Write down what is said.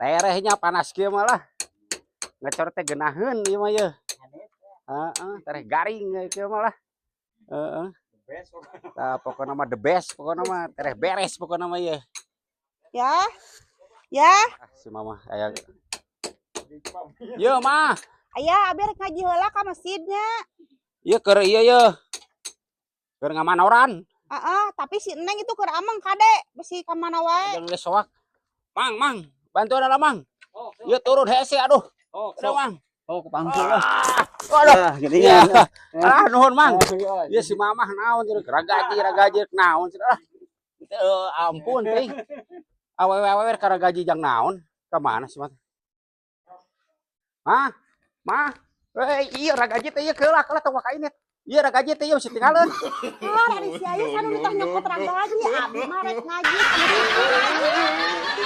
Terehnya panas kieu malah. Ngecor teh geunaheun ieu mah yeuh. Heeh, tereh garing kieu mah lah. Heeh. Tah, pokokna mah the best, pokokna mah tereh beres pokokna mah yeuh. Ya. Ya. Ah, si mama aya. Yeuh, mah. Ayah, abi rek ngaji heula ka masjidnya. Ieu keur ieu yeuh. Keur ngamanoran. Heeh, tapi si Neng itu keur ameng kade, bisi ka mana wae. Jangan geus soak. Mang, mang, bantuan lah, Mang. Ieu turun hese aduh. Oh, Aduh, Mang. oh, kepangku lah. Aduh. Ah, gini Ya. ya. Ah, nuhun, Mang. Ieu si mamah naon cenah ragaji ragaji naon cenah. Ah. Teu ampun teuing. Awewe-awewe karagaji jang naon? Ka mana sih, Mah? Mah? Mah? Eh, iya ragaji teh ieu keula keula tong waka ini. Iya ragaji teh ieu mesti tinggalkeun. Ah, ari si Ayu kan udah nyokot ragaji, abi mah rek ngaji ka masjid.